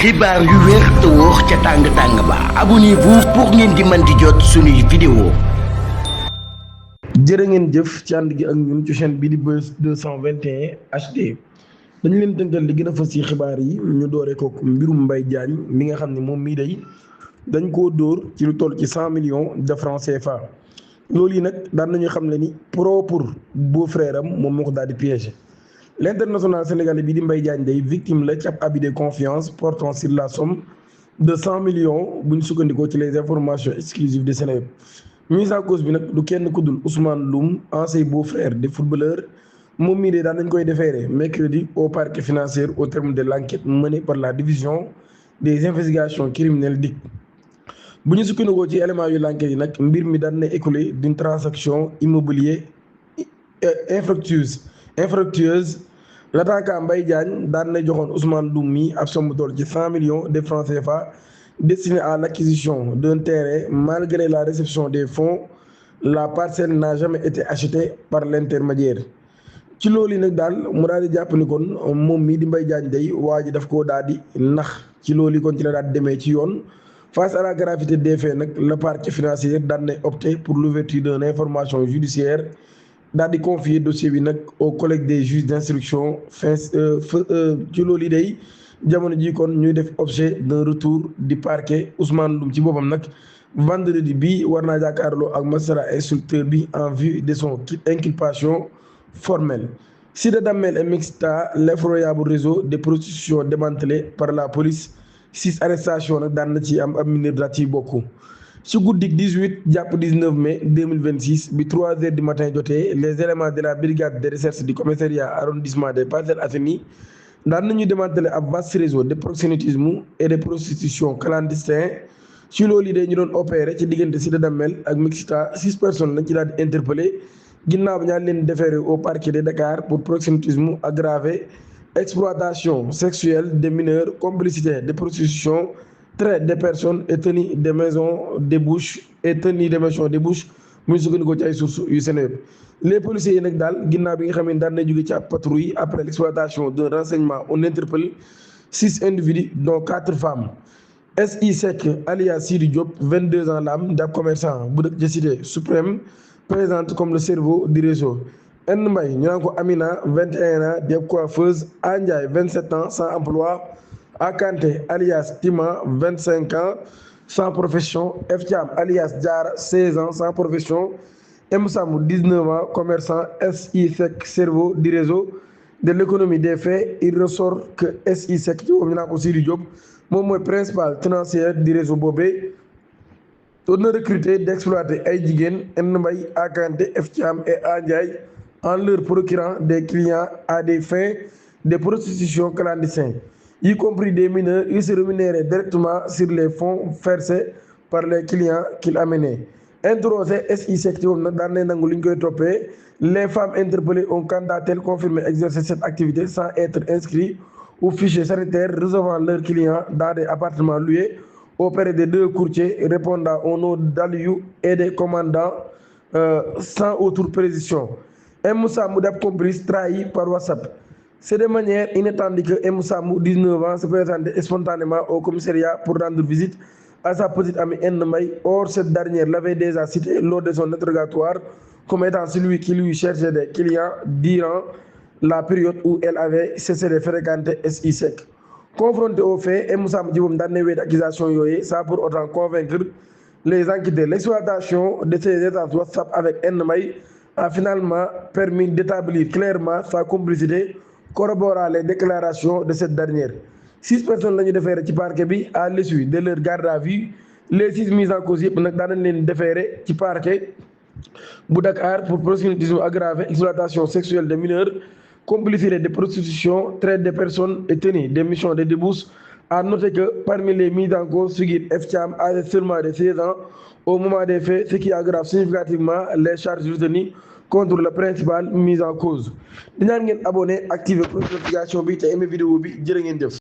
xibaar yu wér te wóor ca tàng-tàng ba abonnez-vous pour ngeen di mën di jot suñuy vidéo. jërë ngeen jëf ci ànd gi ak ñun ci chaîne bii di Buzz 221 HD dañu leen tënkal li gën a fës ci xibaar yi ñu dooree ko mbirum Mbaye Diagne mi nga xam ne moom mii day dañ koo dóor ci lu toll ci 100 millions de francs CFA loolu yi nag daan nañu xam le ni propre beau-frère am moom moo ko daal di piégé. L'international sénégalais bi di Mbaye Diagne day victime la ci ab abus de confiance portant sur la somme de 100 millions bu ñu sukkandikoo ci les informations exclusives de Seneweb. mise en cause bi nag du kenn ku dul Ousmane Loum ancien beau-frère des footballeurs moom mii de daan nañ koy déféré mercredi au parquet financier au terme de l'enquête menée par la division des investigations criminelles DIC. bu ñu sukkandikoo ci éléments yu l'enquête yi nag mbir mi daan na écoulé d'une transaction immobilière infructueuse. L'attaquant Mbaye Diagne daan na joxoon Ousmane Loum mi ab somme toll ci 100 millions de francs CFA destiné à l'acquisition d'un terrain. Malgré la réception des fonds, la parcelle n'a jamais été achetée par l'intermédiaire. ci loolu yi nag daal mu daal di jàpp ni kon moom mii di Mbaye Diagne day waa ji daf koo daal di nax ci loolu yi kon ci la daal di demee ci yoon. Face à la gravité des faits nag le parquet financier daan na opté pour l'ouverture d'une information judiciaire daal di confier dossier bi nag au collège des juges d'instruction ci loolu yi day jamono ji kon ñuy def objet d'un retour du parquet. Ousmane Loum ci boppam nag vendredi bi war naa jàkkaarloo ak magistrat instructeur bi en vue de son inculpation formelle. Sida Damel et Mixta, l'effroyable réseau de prostitution démantelé par la police. 6 arrestations nag daan na ci am ab mineur da ciy bokk. ci guddik 18 jàpp 19 mai 2026 bi 3 heures du matin jotee les éléments de la brigade de recherche du commissariat arrondissement des Parcelles Assainies daan nañu démanteler ab vaste réseau de proxénétisme et de prostitution clandestin. ci loolu yi de ñu doon opéré ci diggante Sida Damel ak Mixta 6 personnes lañ ci daal di interpellé ginnaaw bi ñaan leen déféré au parquet de Dakar pour proxénétisme aggravé, exploitation sexuelle des mineurs, complicité de prostitution, traite des personnes et tenue de maison débouche muy sukkandikoo ci ay sources yu Seneweb. Les policiers yi nag daal ginnaaw bi nga xam ne daan na jóge ci ab patrouille après l'exploitation d'un renseignement on interpelle 6 individus dont 4 femmes. S.I. Seck alias Sidi Diop 22 ans la am di ab commerçant bu dëkk ci cité suprême présente comme le cerveau du réseau. N Mbaye ñu naan ko Amina 21 ans di ab coiffeuse. A Ndiaye 27 ans sans emploi. Akante alias Tima 25 ans sans profession. F Thiam alias Diara 16 ans sans profession. M Samou 19 ans commerçant. S.I. Seck cerveau du réseau. De l'économie des faits il ressort que S.I. Seck ci moom ñu naan ko Sidi Diop moom mooy principal tenancier du réseau boobee doon na recruter d'exploiter ay jigéen. N Mbaye Akante F Thiam et A Ndiaye en leur procurant des clients à des fins de prostitution clandestine, y compris des mineurs. Ils se rémunéraient directement sur les fonds versés par les clients qu'ils amenaient. Interrogé S.I. Seck ci moom nag daan nañ nangu li ñu koy toppee. Les femmes interpellées ont quant à elles confirmé exercer cette activité sans être inscrites au fichier sanitaire, recevant leurs clients dans des appartements loués auprès de 2 courtiers répondant au nom d'Aliou et des commandants sans autre précision. M. Samou dab complice trahi par WhatsApp. C'est de manière inattendue que M. Samou 19 ans se présentait spontanément au commissariat pour rendre visite à sa petite amie N Mbaye. Or cette dernière l'avait déjà cité lors de son interrogatoire comme étant celui qui lui cherchait des clients durant la période où elle avait cessé de fréquenter S.I. Seck. Confronté aux faits, M. Samou ci moom daan na wéet accusation yooyu sans pour autant convaincre les enquêteurs. L'exploitation de ces échanges WhatsApp avec N Mbaye a finalement permis d'établir clairement sa complicité, corroborant les déclarations de cette dernière. 6 personnes la ñu déféré ci parquet bi à l'issue de leur garde à vue. Les 6 mises en cause yëpp nag daan nañ leen déféré ci parquet bu Dakar pour proxénétisme aggravé, exploitation sexuelle des mineurs, complicité de prostitution, traite des personnes et tenue des missions de débauche. À noter que parmi les mises en cause figure F Thiam âgé seulement de 16 ans au moment des faits, ce qui aggrave significativement les charges retenues contre le principal mis en cause. di ñaan ngeen abonné activer notification bi te aimé vidéo bi jërë ngeen jëf.